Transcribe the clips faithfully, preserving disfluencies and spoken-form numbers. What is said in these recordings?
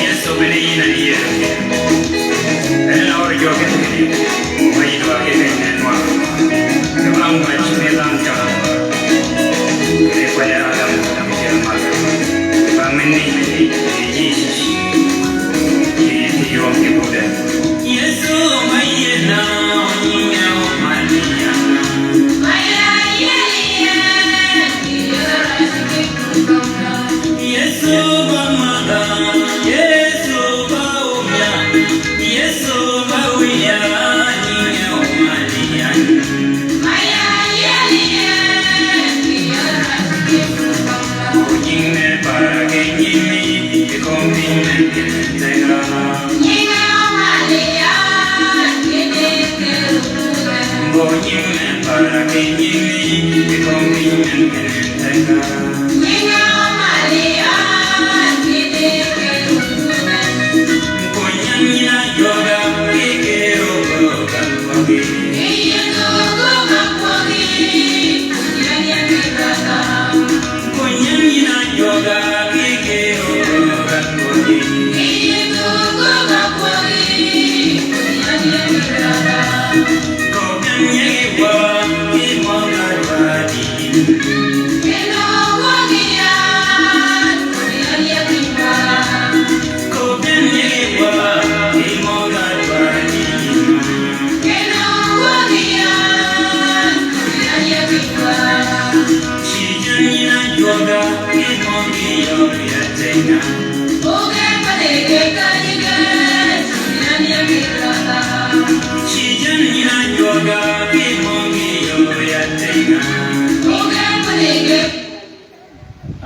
Yëso bene yïn a yïe. En a ör jwøk en kini. Wa yï dwar ki keny en nwa. Ki bang mac ni dhan cam. Kini kwene Adam, ki cel mal. Bang mini, ki Jesus. Ki, ki yom ki bude. Yëso ma yïe na, onyinge o Malia. Malia yëli yëli. Yëso ba madha, Yëso ba omia, Yëso ba wia, nyinge o Malia. Onyinge para ki nyinge, ki kom piny men ki tega. Onyinge para ki nyinge, ki kom piny men ki tega.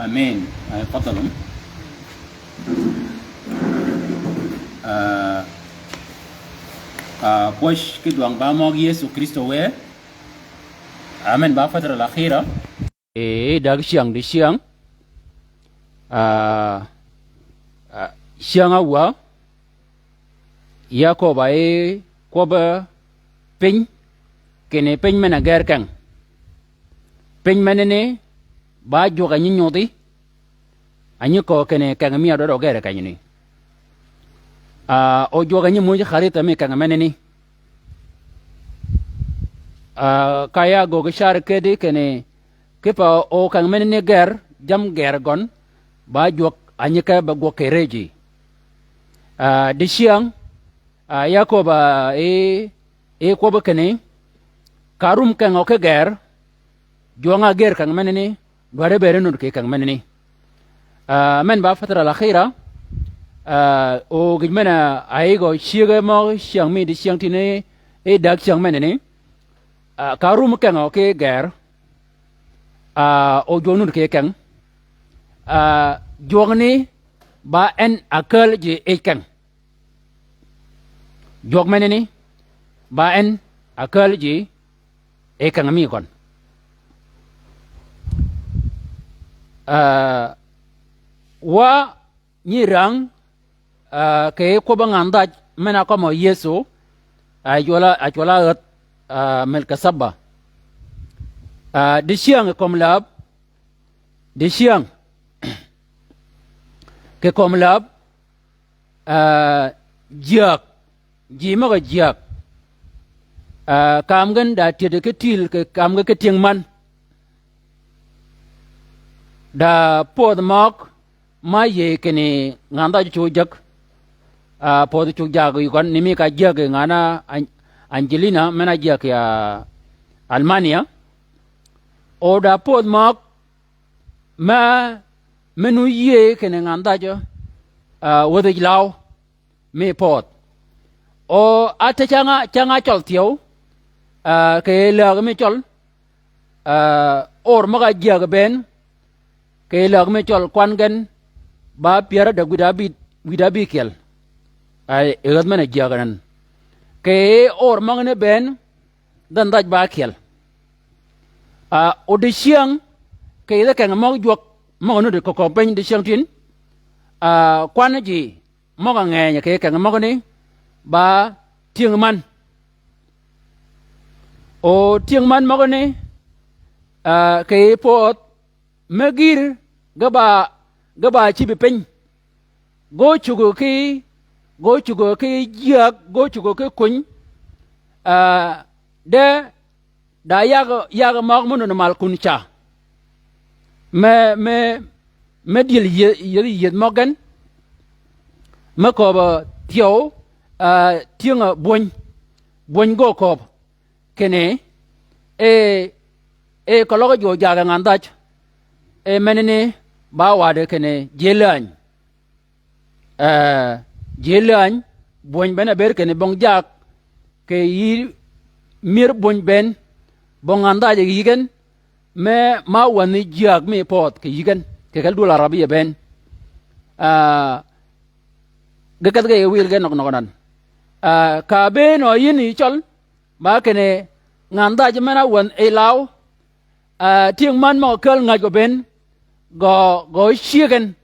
Amen. Ay, fadalum. Ah, ah, pwøj ki dwang ba møg Yëso Krïstø wë. Amen. Ba fatra lakhira. E, dag cyäng di cyäng. Ah, ah, cyäng a wa. Ya köbb-a e kwøbbi piny, kinni piny men-a gër keng. Piny menani, ba jwøk a nyi nyudhi, a nyi köög kinni keng mi a dwaddi ogër kenyani. Ah, o jwøk a nyi moj karitha mi keng menani. Ah, ka ya göggi car kedi kinni, kipe o keng menani gër, jammì gër gøn, ba jwøk a nyi ke be gwøg kì rëjji. Ah, dicyäng, ah, ya köbb-a, ah, e, e kwøbbi kinni, ka rum keng o ki gër, jwøng-a gër keng menani, dwaddi bëëd e nud kì keng menani. Ah, men ba fatra lakhira, ah, o gïj men-a, ah, a yï gø cyëge mø cyäng mi dicyäng tïn e, e dag cyäng menani, ah, ka rum keng o ki gër, ah, o jwøng nud kì keng. Ah, jwøngni ba en a kääl ji yij keng. Jwøk menani, ba en a kääl ji yij keng mi gøn. Ah, wa nyi räng, ah, kì kwøbbi ngan dhaj men-a kømmø Yëso, ah, cwøl-a, ah, cwøl-a ädh, ah, Melkisaba. Ah, dicyäng kì kömi läb, dicyäng kì kömi läb, ah, jyäg, ji møg-a jyäg. Ah, kam gen da tyëddi ki tïl, kì kam gen ki tyëng man. Da pödhi møg, ma yïëy kinni ngan dhaj cuu jäg. Ah, pödhi cugg jagø yi gøn ni mi ka jagø ngan-a An-, Angelina, men-a jagø ya Almania. O da pödhi møg me, me nu yie kinni ngan dhajø, ah, wädhi law mi pödhi. O a te canga, canga cøl thyew, ah, kì läg mi cøl, ah, or møg-a jagø bënn, kì läg mi cøl kwan gen ba pyär ádäg wïdá bï, wïdá bï kyel. Ay, e ghädh men-a jagø nan. Kì or møgani bënn, dhanhø dhaj ba kyel. Ah, o dicyäng, kì yidhe keng møg jwøk, møg-a nudd kì köbbi piny dicyäng tin, ah, kwan ji, møg-a ngeny kì keng møgani, ba tyëng man. O tyëng man møgani, ah, kì pödhi, me gïr ge ba, ge ba cïbi piny. Ge ócugø ki, ge ócugø ki jyäg, ge ócugø ki kuny, ah, de, da yagø, yagø møg me nudd mal kun ca. Me, me, me dyël yie-, yie-, yieth møg gen. Me köbb-a thyew, ah, tyëng-a bwöny. Bwöny ge köbb. Kinni, e, e keløg jwøk jagø ngan dhaj. E menani ba waddi kinni ji läny. Eh, ji läny, bwöny bënn a bëëd kinni bong jak, kì yï myër bwöny bënn, bong ngan dhaj yï gen, me ma wänhi jyäg mi pödhi kì yï gen, kì kel dwöl Arabia bënn. Ah, ge kedh ge yï wil gen nøg nøg nan. Ah, ka bënn o yïn yï cøl, ba kinni ngan dhaj men-a wänhi law, ah, tyëng man møg-a kääl ngäj gø bënn, gø, gø cyëg gen,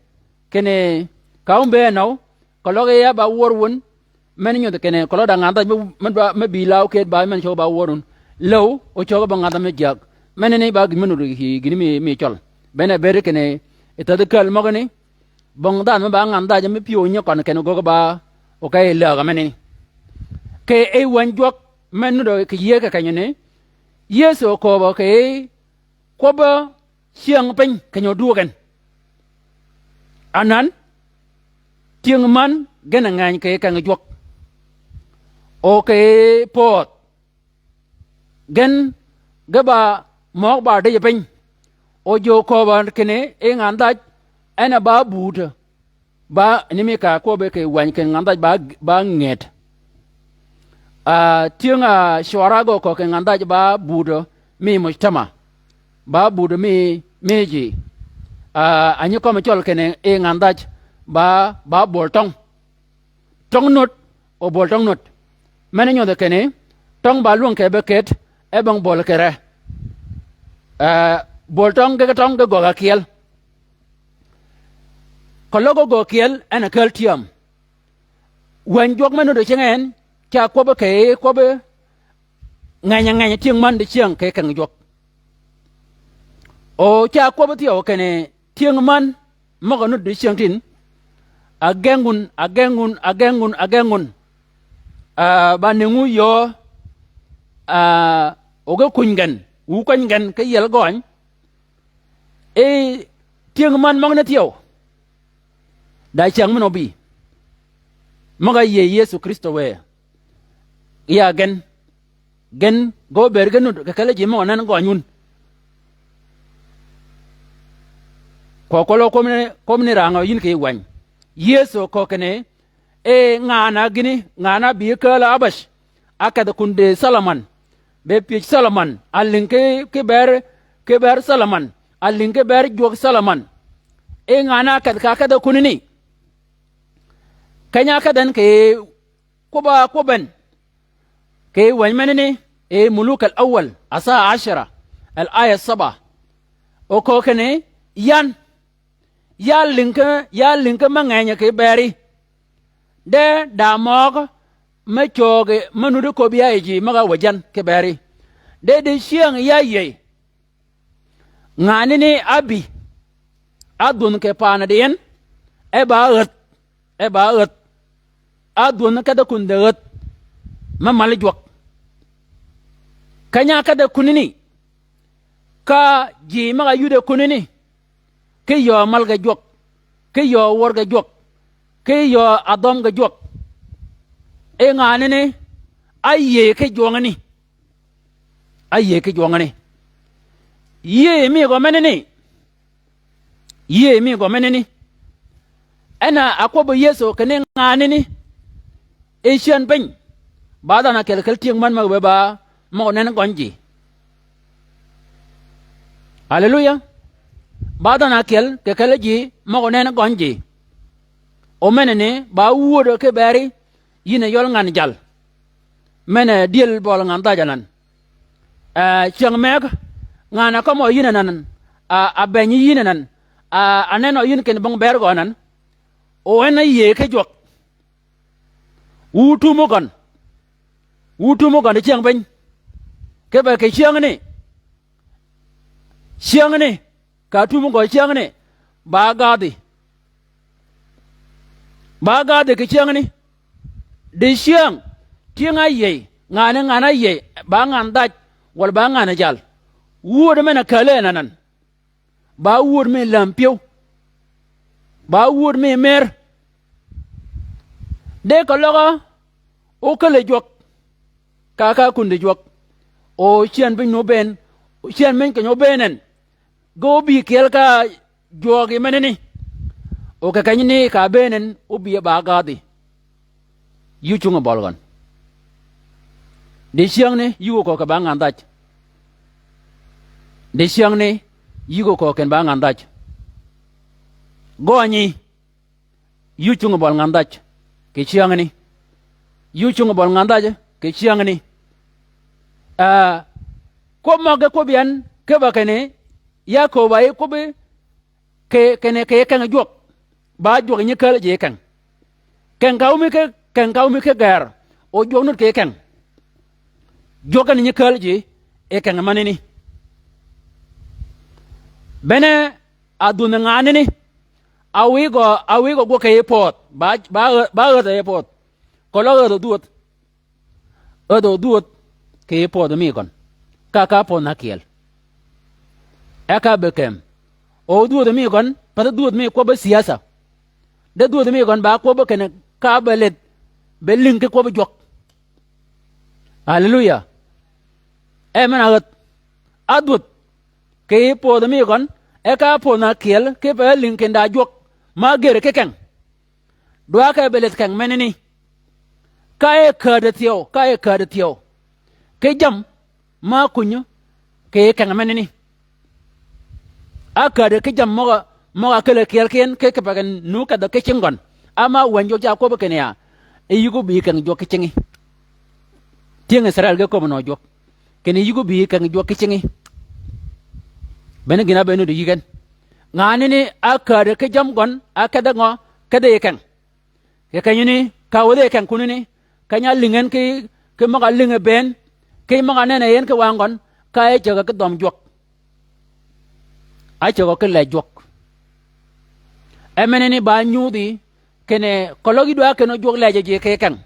kinni ka wun bënn nøw, keløg ya ba wör wun, men nyudh kinni, keløg da ngan dhaj me, me ba, me bï law ked ba, men cög ba wör wun. Läw, o cög ba ngan dhaj me jyäg. Menani ba gïn me nudd kì gïn mi, mi cøl. Bënn a bëëd kinni, yi thädhi kääl møgani, bong dhanhø me ba ngan dhaj me pyëw nyi køn kinni gøggi ba, o ka yi läg menani. Kì yi wäny jwøk, men nudd kì yie kì kenyani, Yëso köbb-a kì kwøbbi cyäng piny keny-a ódwöög gen. Anan, tyëng man gen a ngeny kì keng jwøk. O kì pödhi. Gen ge ba møg ba dij piny. O ji okööb-a kinni, yi ngan dhaj, en a ba buudø. Ba, ni mi ka kwøbbi kì wäny kì ngan dhaj ba, ba nged. Ah, tyëng-a cwøra gø köög kì ngan dhaj ba buudø mi mujtama. Ba buudø mi, mi ji. Ah, a nyi kømmi cøl kinni, yi ngan dhaj ba, ba böl tøng. Tøng nud, o böl tøng nud. Men nyudhi kinni, tøng ba lwäng kì be ket, e bong böl kì re. Eh, böl tøng ge, ge tøng ge gøgg-a kyel. Keløg gø kyel, en a kääl tyääm. Wäny jwøk me nudd cingi en, ca kwøbbi kì, kwøbbi ngeny-a ngeny tyëng man dicyäng kì keng jwøk. O ca kwøbbi thyew kinni tyëng man, møg-a nudd dicyäng tin. Ageng wun, ageng wun, ageng wun, ageng wun. Ah, ba nengu yöö, ah, o ge kuny gen, wu kwany gen ki yiel gøny. E, tyëng man møgani thyew. Da cyäng men óbï. Møg-a yïëy Yëso Krïstø wë. Ya gen. Gen ge óbëëd ge nud kì kelli ji møg-a nen gøny wun. Kwøb keløg kwøb ni, kwøb ni rangø yïn kì wäny. Yëso köög kinni, e ngan-a gïni, ngan-a bï kääl Abac. Ákedh kun dëëd Solomon. Be pyëj Solomon. Alïng ki, ki ber, ki ber Solomon. Alïng ki ber jwøk Solomon. E ngan-a ákedh ka ákedh kunani. Keny-a ákedh en kì kwøbb-a kwøbbi en. Kì wäny menani, yi Muluk al-Awwal, asaa ashara, al-aya saba. O köög kinni, yan. Ya lïngke, ya lïngke me ngeny kì beri. De da møøg me cöögi me nuddi köbbi ya yi ji møg-a wäjjan kì beri. De dicyäng ya yïëy. Nganani ábï. Ádhwönh kì paanadi en. E ba áädh. E ba áädh. Ádhwönh kedhi kun dhäg ädh. Me mali jwøk. Keny-a kedhi kunani. Ka ji møg-a yuddi kunani. Ki yöö mal ge jwøk, ki yöö wør ge jwøk, ki yöö adhøm ge jwøk. e nganani, áyïëy ki jwøngani. Áyïëy ki jwøngani. Yïëy mi gø menani. Yïëy mi gø menani. En a kwøbbi Yëso kinni nganani. E cyän piny. Ba dhanhø ákyel kel tyëng män møg-a be ba møg-a nen gøny ji. Aleluya. Ba dhanhø ákyel kì kelli ji møg-a nen gøny ji. O menani ba wuödø ki beri yïn a yøl ngan jal. Men-a dyël bøl ngan dhaj anan. Ee, cyäng meg, ngan a kømmø yïn anan, a, a benyi yïn anan, a, a nenø yïn kinni bong ber gø anan. O en a yïëy ki jwøk. Wu tumø gøn. Wu tumø gøn di cyäng piny. Kipe kì cyängani. Cyängani. Ka tumø gø cyängani. Ba gadhi. Ba gadhi kì cyängani. Dicyäng, tyëng áyïëy, ngan-a ngan áyïëy, ba ngan dhaj, walà ba ngan jal. Wuöd men-a källi en anan. Ba wuöd mi läm pyëw. Ba wuöd mi mer. De keløg-a, ókälli jwøk. Ka, ka kundi jwøk. O cyän piny nu bëën, o cyän piny keny óbëën en. Ge óbï kyel ka jwøøgi menani. O kì kenyani ka bëën en óbï ba gadhi. Yï cungi bøl gøn. Dicyängni yï ko kì ba ngan dhaj. Dicyängni yï ko kì ba ngan dhaj. Gønyi. Yï ócungi bøl ngan dhaj kì cyängani. Yï ócungi bøl ngan dhaj kì cyängani. Ee, kwøb møg-a kwøb yan, kipe kinni, ya kööb-a yi kwøbbi, kì, kinni kì keng jwøk. Ba jwøk nyi kääl ji keng. Keng ka ómi ki, keng ka ómi ki gër. O jwøk nud kì keng. Jwøk en nyi kääl ji, yi keng menani. Bene, a dhwönh nganani. A wïgø, a wïgø gwøg kì yij pödh. Ba, ba, ba ädh yi pödh. Keløg ädh odhwödh. Ädh odhwödh kì yij pödh mi gøn. Ka, ka pödh na kyel. E ka be kem. O dhwödh mi gøn, path dhwödh mi kwøbbi siyasa. De dhwödh mi gøn ba kwøbbi kinni ka be leth, be lïng ki kwøbbi jwøk. Aleluya. E men-a ädh. Adhwödh. Kì yij pödh mi gøn, e ka pödh na kyel, kipe lïng kinda jwøk, ma gër ki keng. Dwag ke be leth keng menani. Ka e käddi thyew, ka e käddi thyew. Ki jammì ma kunyø, kì keng menani. Ákäddi ki jammì møg-a, møg-a ákël kyel ki en, ki, kipe gen nu kedhø ki cingi gøn. Ama wänyi jwøk ca kwøbbi kinni ya. E yï ko bï keng jwøk ki cingi. Tyëng Israil ge köbbi nø jwøk. Kinni yï ko bï keng jwøk ki cingi. Bene gïn-a be nuti yï gen. Nganani ákäddi ki jammì gøn, ákedhi ngø, kedhi yi keng. Kì kenyani, ka wädhi yi keng kunani, keny-a álïng en ki, ki møg-a álïng bënn, ki møg-a nenni en ki wang gøn, ka e cägø ki dhøm jwøk. Ácägø ki lej jwøk. E menani ba nyudhi, kinni keløg yï dwa kenni jwøk lejø ji ki keng.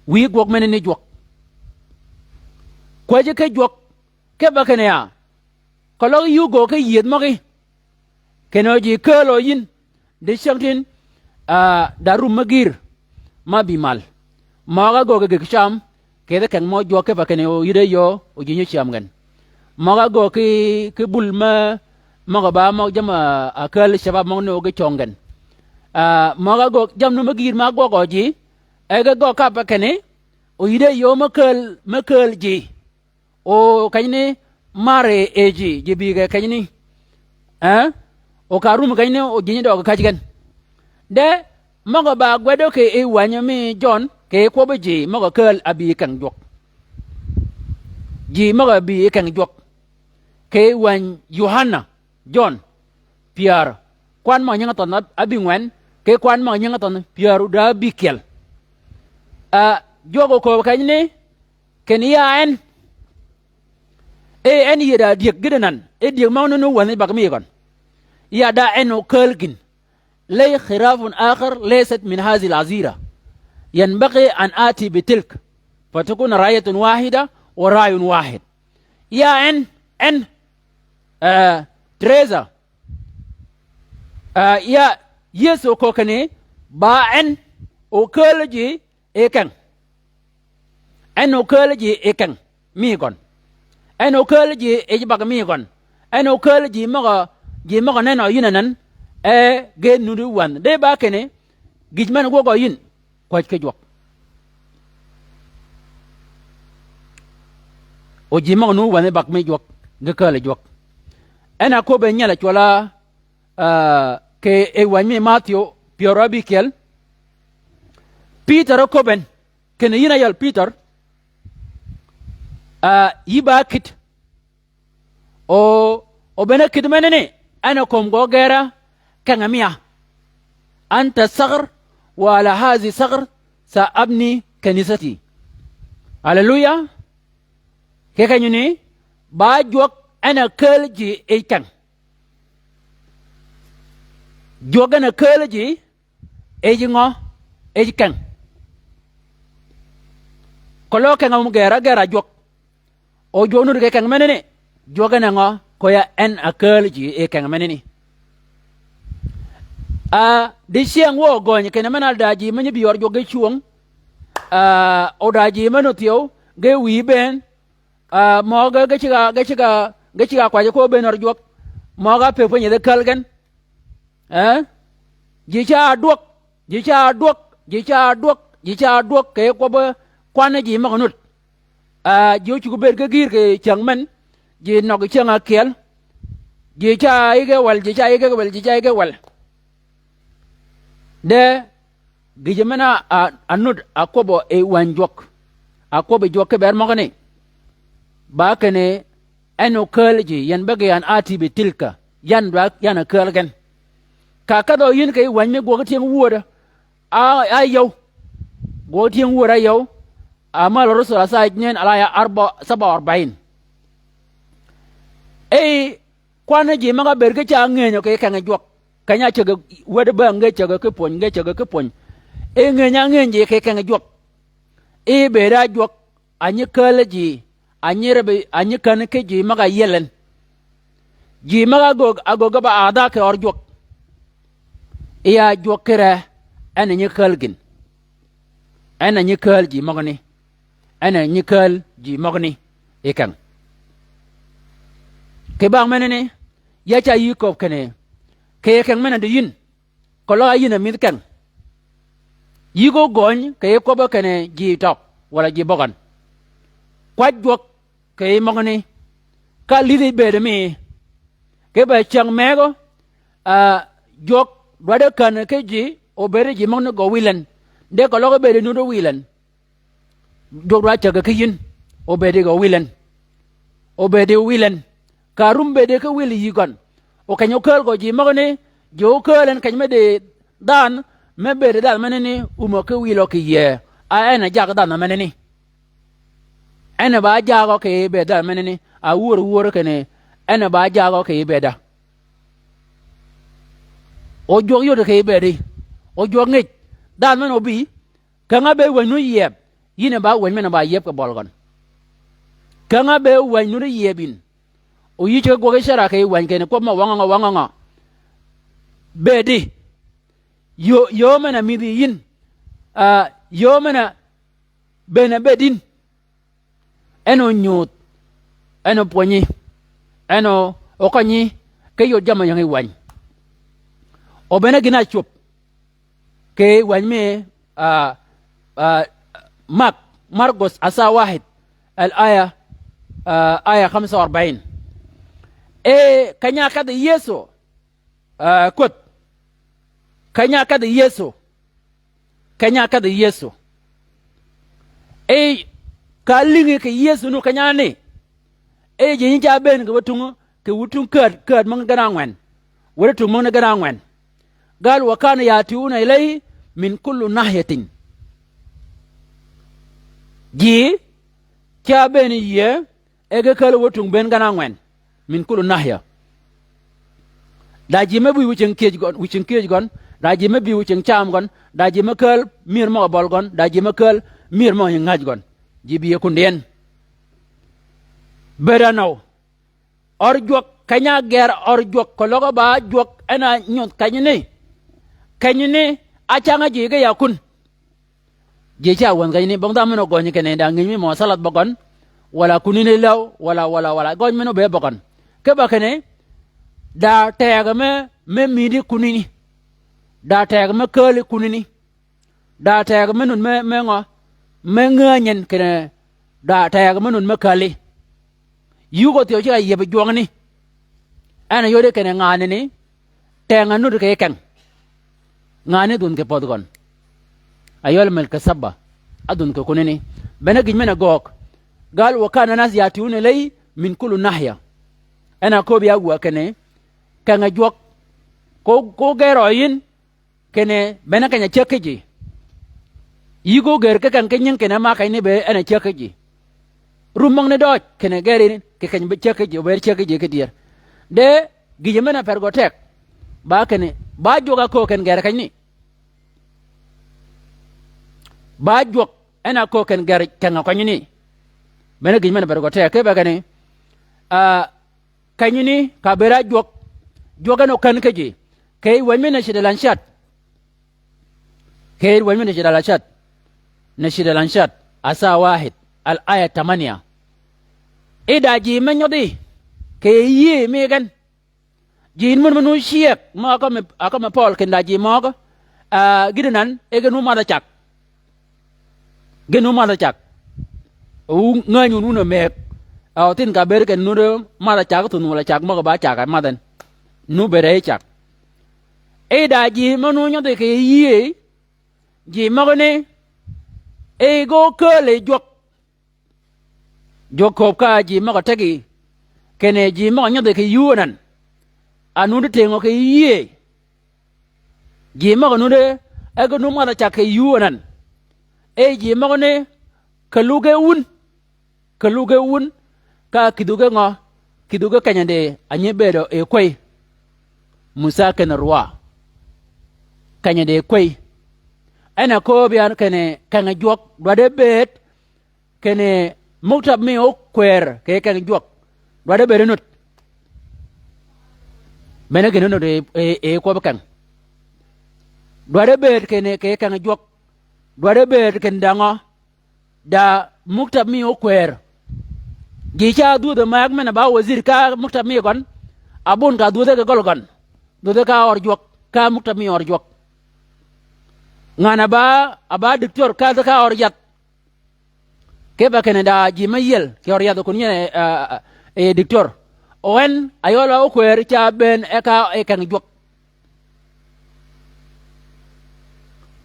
Wïyi gwøg menani jwøk. Kwäjji ki jwøk, kipe kinni ya. Keløg yï ógöög ki yïëdh møgí. Kinni ji kääl o yïn. Dicyängtïn, a, da rum me gïr. Ma bï mal. Møg-a ágöög ki gïk cam. Kì yij keng mø jwøk kipe kinni o yïddi yöö, o ji nyi cyäm gen. Møg-a ágöög ki, ki bul me, møg-a ba møg jammì, a, a kääl cebab møgani o ge cöng gen. A, møg-a ágöög jammì nu me gïr ma ágwøg o ji, e ge gøgg kipe kinni, o yïddi yöö me kääl, me kääl ji. O kenyani, mar e, e ji, ji bï ge kenyani. Ee? O ka rum kenyani, o ji nyi døøg käj gen. De, møg-a ba gwedø kì yij wänyi mi Jøn, kì kwøbbi ji, møg-a kääl a bï keng jwøk. Ji møg-a bï keng jwøk. Kì yij wänyi Yohana, Jøn, pyär. Kwan møg-a nyingi thønh a, abïngwen, ki kwan møg-a nyingi thønh pyär da abïkyel. A, jwøk okööb kenyani, kinni ya en. E en yïe da dyëg gïti nan, e dyëg møgani nu wänhi bag mi gøn. Ya da en okääl gïn. لي خراف آخر ليست من هذه العذيرة، ينبغي أن آتي بتلك، فتكون رعية واحدة ورعي واحد. Ya en, en, ee, Teresa, ee, ya Yëso köög kinni, ba en, okääl ji, e keng. En okäl ji e keng mi gøn. En okäl ji e ji bag mi gøn. En okäl ji møg-a, ji møg-a nenø yïn anan, e ge nuti wänhi. De ba kinni, gïj men gwøg gø yïn, kwäj ki jwøk. O ji møg-a nuti wänhi bag mi jwøk, ge käl jwøk. En a köbbe nyel a cwøl-a, ah, kì e wäny mi Mathiu, pyär ábïkyel. Pïtør oköbben, kinni yïn a yal Pïtør, ah, yï ba kït. O, o bene kït menani, en a kömi gø gera keng-a mi ya. Anta sagr, wa ala hazi sagr, sa abni kanisati. Haleluya. Kì kenyani, ba jwøk en a käl ji e keng. Jwøk en a käl ji, e ji ngø, e ji keng. Keløg keng-a áum gera, gera jwøk. O jwøk nuti kì keng menani, jwøk en a ngø, ko ya en a käl ji e keng menani. Ah, dicyäng wø gøny kinni men-a da ji me nyi bï ør jwøk ge cwöng. Ah, o da ji men-a óthyew, ge wïyi bënn, ah, møge ge ceg-a, ge ceg-a, ge ceg-a kwajji ko bënn ør jwøk. Møge ápëw piny e dhi käl gen. Eh? Ji ca dwøg, ji ca dwøg, ji ca dwøg, ji ca dwøg, kì kwøbbi kwanni ji møg-a nud. Ah, ji ócuggi bëëd ki gïïr kì cyäng men, ji nøggi cyäng ákyel. Ji ca yïge wäl, ji ca yïge wäl, ji ca yïge wäl. De, gïjø men-a, a, a nud a kwøbbø yi wäny jwøk. A kwøbbi jwøk ki bër møgani. Ba kinni en okäl ji, yan be ge yan ati bi tilka. Yan dwa, yan a käl gen. Ka kedhø yïn kì yij wäny mi gwøg tyëng wödø. A, a yøw. Gwøg tyëng wödø a yøw. Amal Rusul asa itnen alaya arba, saba wa arbain. Ey, kwanni ji møg-a bëëd ki ca ngënyø kì keng jwøk. Keny-a cäggi wädi bäng nge cäggi ki pwöny, nge cäggi ki pwöny. E ngëny-a ngëny ji kì keng jwøk. E bëëd-a jwøk, a nyi käl ji, a nyi ribbi, a nyi kän ki ji møg-a yiel en. Ji møg-a göggi, a göggi ba adha kì ør jwøk. Ya jwøk ki ree, en a nyi käl gïn. En a nyi käl ji møgani. En a nyi käl ji møgani. Yi keng. Kì bang menani, ya ca yï köbbi kinni. Kì keng men-a di yïn. Keløg a yïn a mïdhi keng. Yï gø gøny kì yij kwøbbi kinni ji tøg, walà ji bøgøn. Kwäj jwøk kì yij møgani. Ka lïdhi bëëd mi. Kì be cyäng mëgø, ah, jwøk dwaddi kän ki ji, obëëd ji møgani gø wïl en. De keløg bëëd nuti wïl en. Jwøk dwa cäggi ki yïn, obëëdi gø wïl en. Obëëdi wïl en. Ka rum bëëdi ki wïl yï gøn. O keny-a okäl gø ji møgani, ji okäl en keny me di dhanhø, me bëëdi dhanhø menani, umø ki wïlø kì yïëy. A en a jaggi dhanhø menani. En a ba jagø kì bëëdi dhanhø menani, a wör wör kinni, en a ba jagø kì bëëda. O jwøk yod kì bëëdi. O jwøk ngej. Dhanhø men obï, Käng-a be wäny nuti yieb, yïn a ba wäny men-a ba yieb kì bøl gøn. Käng-a be wäny nuti yieb yïn. O yï ceg gwøg cera kì wäny kinni kwøb mø wangø ngø, wangø ngø. Bëëdi. Yöö, yöö men-a mïdhi yïn. Ah, yöö men-a bënn-a bëëd yïn. En onyudh, en opwönyi, en o-, okønyi, ki yod jammì ying yi wäny. O bene gïn-a ácwöb, kì wäny mi, ah, ah, Mak, Markos asa wahid, al aya, ah, aya khamsa wa arbain. E, keny-a ákedh Yëso, ah, kwädh. Keny-a ákedh Yëso. Keny-a ákedh Yëso. Ey, ka álïngi kì Yëso nu keny-a ni. Ey, ji nyi ca bëën kì wä tung, kì wä tung kääd, kääd møgani gen-a ángwen. Wädi tung møgani gen-a ángwen. Gal wa kana yatiuna ilayhi min kulli nahiyatin. Ji, ca bëën yïëy, e ge käl wä tung bënn gen-a ángwen, min kulli nahiya. Da ji me bï wïceng kiëj gøn, wïceng kiëj gøn, da ji me bï wïceng cam gøn, da ji me käl miir møg-a bøl gøn, da ji me käl miir møg-a nyi ngäj gøn. Ji bï yie kun dien. Bëëd anøw. Ør jwøk, keny-a áger ør jwøk, keløg ba jwøk en a nyudh kenyani. Kenyani, ácäng-a ji ge ya kun. Ji ca wänh kenyi ni bong dha men ogønyi kinni da ngïny mi mø salath bøgøn, walà kunini läw, walà, walà, walà gøny men obëë bøgøn. Ki ba kinni, da tegø me, me mïddi kunini. Da tegø me kääli kunini. Da tegø me nun me, me ngø, me ngänyi en kinni, da tegø me nun me källi. Yï ko thyew ceg-a yieb jwøngani. En a yodi kinni nganani, teng-a nud kì keng. Nganani dhunki pödh gøn. A yøl melki sabba. Adhunki kunani. Bene gïj men-a göög. Gal wa kana nas yatuna ilay min kullu nahya. En a köbbi áwäg kinni, keng-a jwøk. Ko, ko ger ø yïn, kinni bene keny-a cäg ki ji. Yï ko gër ki keng ki nying kinni ma keny ni be en a cäg ki ji. Rum møgani døøj kinni geri kì keny be cäg ki ji, obed cäg ki ji ki dyër. De gïjø men-a per gø teg. Ba kinni, ba jwøk a köög ken ger keny ni. Ba jwøk en a köög ken ger keng-a keny ni. Bene gïj men-a per gø teg, ki ba kinni, ah, Kenyini ka bëëd á jwøk, jwøk en okän ki ji. Kì yij wänyi mi Nashid al-Anshad. Kì yij wänyi mi Nashid al-Anshad. Nashid al-Anshad. Asa wahid. Al-aya tamania. Yi da ji me nyodhi. Kì yïëy mi gen. Ji yïn mun me nu cyëg. Mø-a kømmi, a kømmi pøøl kinni da ji møgø. Ah, gïn anan, e gen wu madh-a cag. Gïn wu madh-a cag. Wu ngänyi wun wun a mëgg. A, othinh ka bëëd kinni nuti madh-a cag, thunh wøl-a cag møg-a ba cag a madh en. Nu bëëd yi cag. Yi da ji mø nu nyodhi kì yïëy, ji møgani, yi gø kääl yi jwøk. Jwøk kööb ka ji møg-a tegi, kinni ji møg-a nyodhi kì yuu anan. A nuti tyëngø kì yïëy. Ji møg-a nuti, e ge nu madh-a cag kì yuu anan. E ji møgani, källu ge wun. Källu ge wun, ka kïdhu ge ngø, kïdhu ge keny-a di, a nyi bëëdø yi kwëy. Musakin ruwa. Keny-a di kwëy. En a kööb yan kinni keng-a jwøk, dwaddi bëëd, kinni muktab mi ókwër kì keng jwøk. Dwaddi bëëd nud. Bene gïn nud yi, yi, yi kwøbbi keng. Dwaddi bëëd kinni kì keng jwøk. Dwaddi bëëd kinni da ngø. Da muktab mi ókwër. Ji ca dhwödhi mag men-a ba wazir ka muktab mi gøn. Abun ka dhwödhe kì gøl gøn. Dhwödhe ka ør jwøk. Ka muktab mi ør jwøk. Ngan-a ba, a ba diktor ka dhie ka ør yadh. Ki ba kinni da ji me yiel, kì ør yadh kun nyen, eh, eh, diktor. O en, a yøl a ókwër ca bëën e ka e keng jwøk.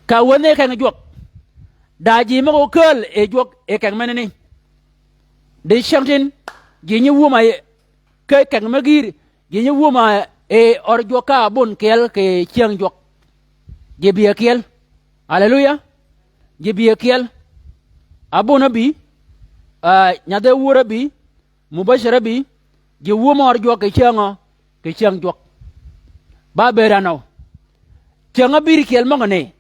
Ka wänhi e keng jwøk. Da ji møg-a ókääl yi jwøk yi keng menani. Di cyängtïn, ji nyi wum-a yi, ke keng me gïr, ji nyi wum-a yi ør jwøk ka abun kyel kì cyäng jwøk. Ji bï-a kyel. Aleluya. Ji bï-a kyel. Abun ábï, ah, nyadhe wur ábï, mubashir ábï, ji wum ør jwøk kì cyäng-a, kì cyäng jwøk. Ba bëëd anø. Cyäng ábïr kyel møgani.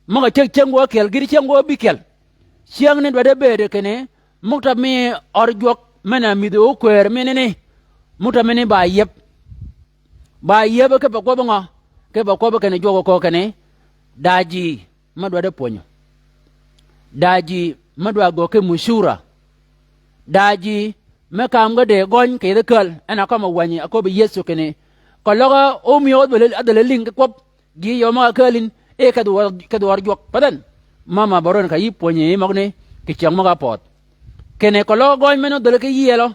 Møg-a cäg cyäng wø kyel, gïti cyäng wø bï kyel. Cyängni dwaddi bëëd kinni, muktab mi ør jwøk men-a mïdhi ókwër menani. Muktab menani ba yieb. Ba yieb ki pa kwøbbi ngø, ki pa kwøbbi kinni jwøk okö kinni, da ji me dwaddi pwönyø. Da ji me dwa göggi mucura. Da ji me kam ge di gøny kì yidh käl, en a kømmi wänyi, a köbbi Yëso kinni. Keløg ómï ódhël, adhël lïng ki kwøb, ji yø møg-a kääl yïn, e kedhi wør, kedhi wør jwøk. Path en, mama ba røn ka yï pwönyi yi møgani, kì cyäng møg-a pödh. Kinni keløg gøny men ódhël ki yielø.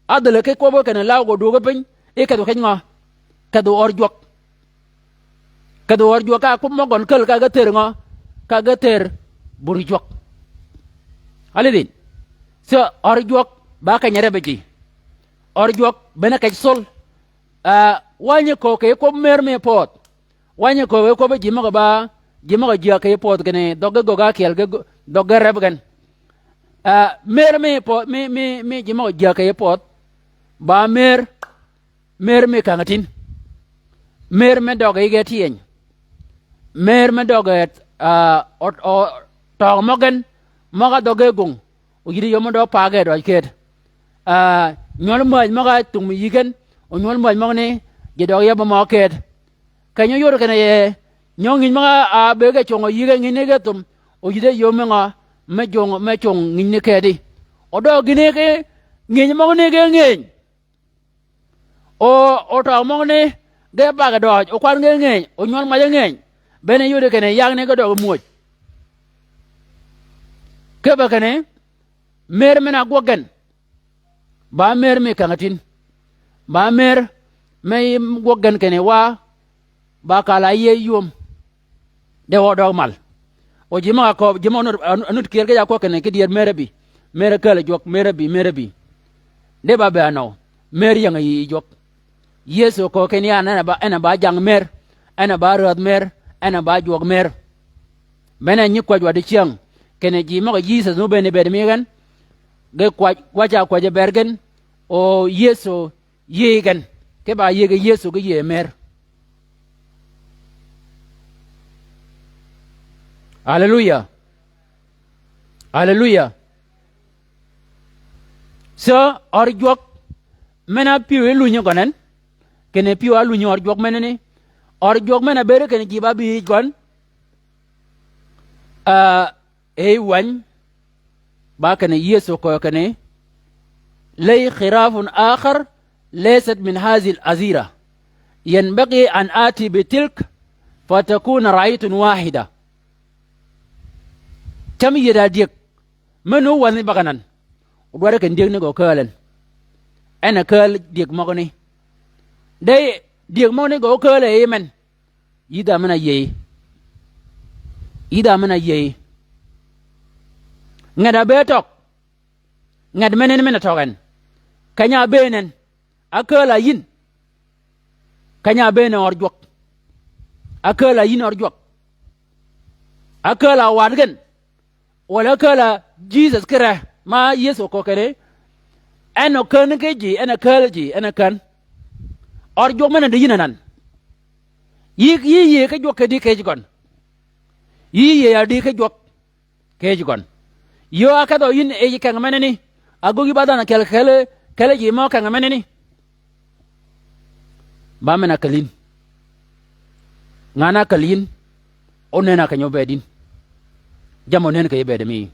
Adhël ki kwøb kinni law gø dwöggi piny, e kedhi keny ngø? Kedhi wør jwøk. Kedhi wør jwøk ka kwøb mø gøn käl ka ge thër ngø? Ka ge thër bur jwøk. Alidhin. So, wør jwøk ba keny-a rebbi ji. Wør jwøk bene kej thol. Ah, wänyi köög kì kwøb mër mi pödh. Wänyi köög kì kwøb ji møg-a ba, ji møg-a jyäg kì pödh kinni, dhøggi göggi ákyel ge gø-, dhøggi reb gen. Ah, mër mi pödh, mi, mi, mi ji møg-a jyäg kì pödh. Ba mër, mër mi kang-a tïn. Mër me døg yige tyëny. Mër me døg, ah, ø, ø, tøg møgen, møg-a dhøggi gong. Oyïddi yöm mø dø pagge døj ked. Ah, nywøl mäj møg-a thum yïgen, o nywøl mäj møgani, ji døg yebø mø ked. Keny-a óyod kinni ye, nyø ngïny møg-a ábëgg-a cwøngø yïge ngïn ni ge thum, Oyïdhe yöm me ngø, me cung, me cung ngïnyni kedi. O døøg gïn ki ngïny møgani ge ngëny. O, o tøøg møgani ge bag døøj, o kwan ge ngëny, o nywøl maj ngëny. Bene yodi kinni yagni ge døøg mwöj. Kipe kinni, mer men-a gwøg gen. Ba mer mi keng-a tin. Ba mer me gwøg gen kinni wa, ba kal-a yïëy yöm. De wø døøg mal. O ji møg-a kööb, ji møg-a nud, a nud kyel ge ya kwøb kinni ki dyër mer ábï. Mer ákääl jwøk, mer ábï, mer ábï. De ba bëëd nøw. Mer ying-a yï jwøk. Yëso köög kinni yan en a ba, en a ba jang mer, en a ba räädh mer, en a ba jwøk mer. Bene nyi kwäj wa dicyäng, kinni ji møg-a Jisøs nu bene bëëd mi gen, ge kwäj, kwäj-a kwäjji bëëd gen, o Yëso yïëy gen, ki ba yïëy ge Yëso ge yïëy mer. Aleluya. Aleluya. So, ør jwøk, men-a pyëw yi lunyi gøn en, kinni pyëw a lunyi ør jwøk menani. Ør jwøk men-a bëëd kinni ji ba bï yij gøn. Ah, e wänyi, ba kinni Yëso köög kinni, لي خراف أخر ليست من هذه الأظيرة، ينبغي أن آتي بتلك فتكون رعية واحدة. Cam yïëd a dyëg, men-a ówänhi bag anan. O dwaddi kinni dyëgni gø kääl en. En a kääl dyëg møgani. De dyëg møgani gø kääl e yi men. Yïdha men-a yïëy. Yïdha men-a yïëy. Nget a bëëd tøg. Nget menani men-a tøg en. Keny-a bëën en. Ákääl-a yïn. Keny-a bëën en ør jwøk. Ákääl-a yïn ør jwøk. Ákääl-a waddi gen. Walà ákääl-a Jisøs ki ree, ma Yëso köög kinni, en okän ki ji, en a kääl ji, en okän. Ør jwøk men-a di yïn anan. Yï, yï yïëy ki jwøk kedi kej gøn. Yï yïëy a di ki jwøk kej gøn. Yöö a kedhø yïn yij keng menani, a göggi ba dhanhø kel, kel, kel ji mø keng menani. Ba men-a käl yïn. Ngan-a käl yïn, ónen-a keny óbëëd yïn. Jammì ónen kì yij bëëd mi.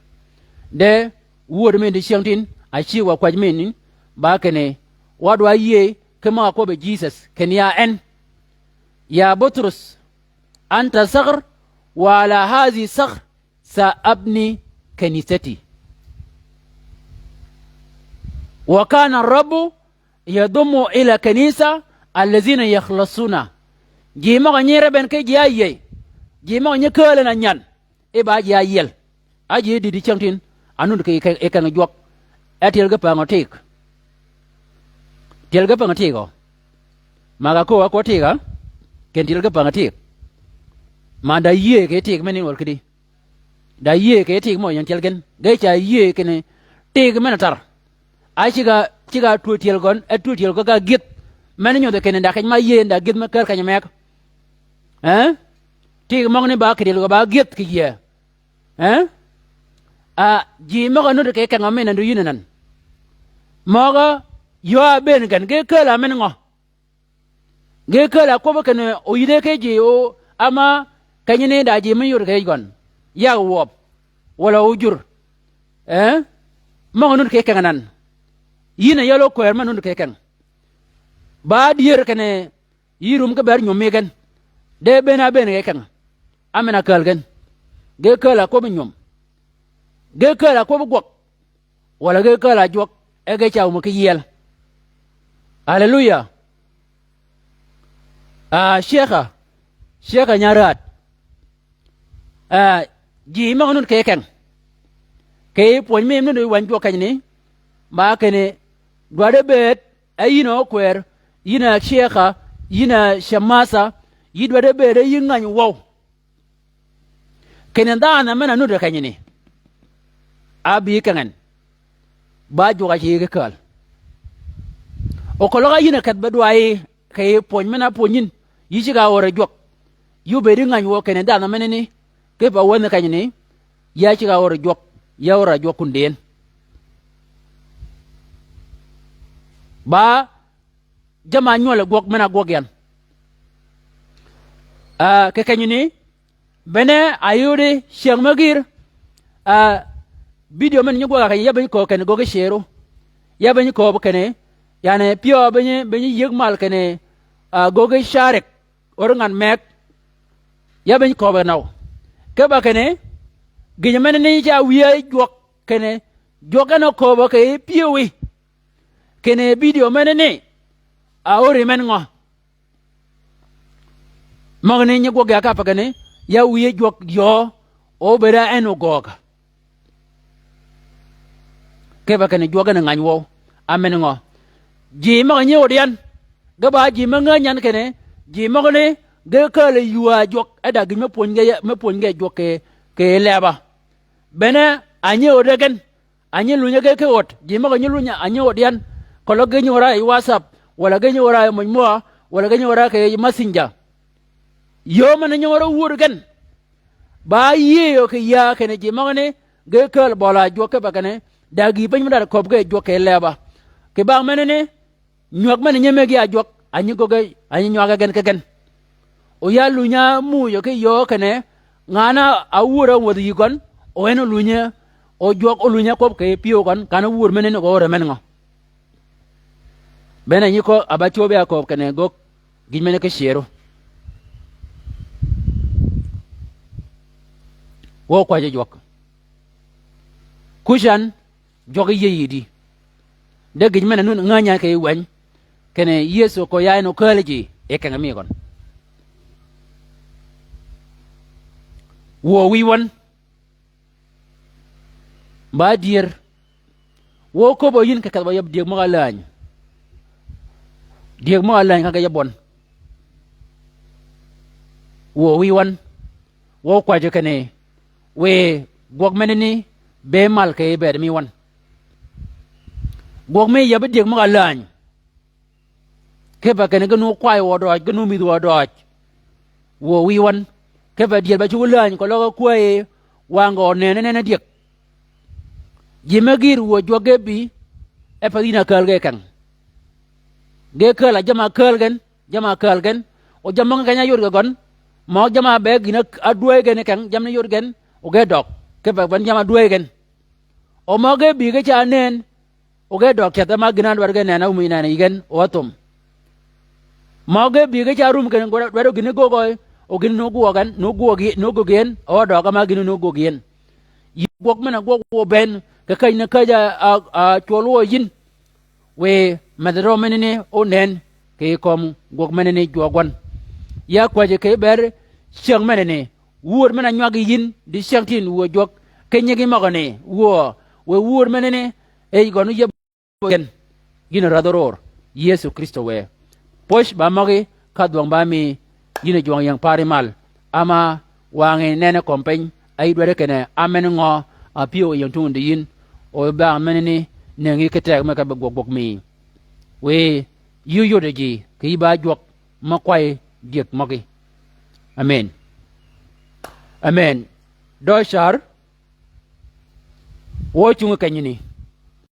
De, wuöd mi dicyäng tin, a cigg wa kwäj mi ni, ba kinni, wa dwa yïëy, ki møg-a kwøbbi Jisøs, kinni ya en. يا بطرس، أنت صخر، وعلى هذا الصخر سأبني كنيستي. وكان الرب يضم إلى الكنيسة الذين يخلصون. Ji møg-a nyi rebben ki ji áyïëy. Ji møg-a nyi kääl en a nyan. E ba ji áyiel. A ji dïdï cyängtïn, a nuti kì, kì, kì keng jwøk. E tyel ge päng-a tig. Tyel ge päng-a tig o. Mag-a köög a kwøb tig-a, ken tyel ge päng-a tig. Man da yïëy kì tig men-a wøl kidi. Da yïëy kì tig mø yien tyel gen. Ge ca yïëy kinni tig men-a tar. A cigg-a, cigg-a twöj tyel gøn, e twöj tyel gø ka gyëdh. Men-a nyodhi kinni da keny ma yïëy da gyëdh me kär keny-a meg. Eh? Tig møgani ba kì tyel gø ba gyëdh kì yïëy. Eh? A, ji møg-a nuti kì keng-a men-a du yïn anan. Møg-a yöö a bëën gen, ge kääl-a men ngø. Ge kääl-a kwøbbi kinni oyïdhe ki ji o, ama kenyani da ji me yod kì yij gøn. Yag wøb. Walà ojur. Eh? Møg-a nuti kì keng anan. Yïn a yal ókwër me nuti kì keng. Ba dyër kinni yï rum ki ber nywöm mi gen. De bëën a bëën kì keng. A men-a kääl gen. Ge kääl-a kwøbbi nywöm. Ge kääl-a kwøbbi gwøg. Walà ge kääl-a jwøk. E ge ca wum ki yiel. Aleluya. A, cegg-a. Cegg-a nya rääd. A, ji møg-a nuti kì keng. Kì pwöny mi nuti wänyi jwøk kenyani. Ba kinni dwaddi bëëd, e yïn a ókwër, yïn a cegg-a, yïn a cemmath-a, yï dwaddi bëëd e yï ngäny wøw. Kinni dhanhø men-a nuti kenyani. Ábï keng en. Ba jwøk-a ci yï ki kääl. O keløg á yïn a kedh be dwayi, kì pwöny men-a pwönyi yïn, yï cigg-a ör a jwøk. Yï óbëëd yi ngäny wøw kinni dhanhø menani, kipe wänhi kenyani, ya cigg-a ör a jwøk, ya ör a jwøk kun dïn. Ba jamm-a nywøl gwøg men-a gwøg yan. A, kì kenyani, bene a yodi cyäng me gïr, A, bidio men nyi gwøg-a kenni, ya be nyi kööb kenni göggi cëru. Ya be nyi kööb kenni, yani, pyøw be nyi, be nyi yieg mal kenni, a, göggi carik, ör ngan meg. Ya be nyi kööb kenni nøw. Kipe kenni, gïj menani ca wïye jwøk kenni, jwøk en okööbø kì pyëwí. Kinni bidio menani, a óri men ngø? Møgani nyi gwøg ya ka pe kinni, ya wïye jwøk yöö, obëëd a en ogöög. Kipe kinni jwøk en ngany wøw, a men ngø? Ji møg-a nyi ód yan, ge ba ji me ngänyi yan kinni, ji møgani, ge kääl yuu a jwøk, e da gïj me pwönyi ge, me pwönyi ge jwøk kì, kì leba. Bene, a nyi óde gen, a nyi lunye ge ki ód, ji møg-a nyi lunye, a nyi ód yan, keløg ge nyi óra yi WhatsApp, walà ge nyi óra yi mojmua, walà ge nyi óra kì messenger. Yöö men-a nyi óra wur gen, ba yïëyø kì yäa kinni ji møgani, ge kääl bøl a jwøk kipe kinni, da gïï piny me dwaddi köbbi ge jwøk kì leba. Kì bang menani, nywäg men-a nyi mëggi a jwøk, a nyi göggi, a nyi nywäge gen ki gen. O ya lunye a muuj ki yöö kinni, ngan-a wur a wädhi yï gøn, o en olunye, o jwøk olunye kwøb kì pyëw gøn, kan wur menani gø óre men ngø? Bene nyi kööb, a ba cwöbbi a kööb kinni göggi gïj men ki cëru. Wø kwäjji jwøk. Kucan, jwøk yïëy yï di. De gïj men-a nun ngänyi yan kì weny, kinni Yëso kööb ya en okääl ji, yi keng mi gøn. Wuö wïy wøn, ba dyër. Wø köbbø yïn kì kedhø ba yab dyëg møg-a läny. Dyëg møg-a läny ka ge yab bøn. Wuö wïy wøn. Wø kwäjjø kinni, wiy gwøg menani, be mal kì bëëd mi wøn. Gwøg mi yab dyëg møg-a läny. Kipe kinni ge nu kway wø døøj, ge nu mïdhi wø døøj. Wuö wïy wøn. Kipe dyër ba cuggi läny keløg kwäyi, wang gø nene nene dyëg. Ji me gïr wuö jwøk ge bï, e pa yïn a kääl ge keng. Ge kääl a jamm-a kääl gen, jamm-a kääl gen. O jammì møg-a keny-a yod ge gøn, møg jamm-a be gïn-a dwäyi gen keng, jammì ni yod gen, o ge døg. Kipe ben jamm-a dwäyi gen. O møg ge bï ge ca nëën, o ge døg ceth, ama gïn-a dwaddi ge nëën, a wumi nëën yï gen, o áthum. Møg ge bï ge ca rum gen, dwaddi gïn-a gögø, o gïn-a nu gwøg gen, nu gwøg yi-, nu gwøg yïn, o døg ama gïn-a nu gwøg yïn. Yï gwøg men-a gwøg wø bënn, kì käjj ni käjj a, a, a cwøl wø yïn. Wiy medh rø menani ónëën kì kömi gwøg menani jwøk wøn. Ya kwäjji kì bëëd cyäng menani, wur men-a nywag yïn, dicyängtïn wuö jwøk, ki nyigi møgani, wuö, wiy wur menani, e gøn óyäb gen, yïn rädhi ror, Yëso Krïstø wë. Pwöj ba møgí, ka dhwøng ba mi, yïn a jwøng ying pari mal, ama wangi nene kömi piny, a yï dwaddi kinni, a men ngø, a pyëw yi ying tungi di yïn, o bang menani, nëngi ki teg me ka be gwøg gwøg mi. Wiy, yï óyoddi ji, kì yï ba jwøk, me kway dyëg møgí. Amen. Amen. Dø car, wø cungi kenyani.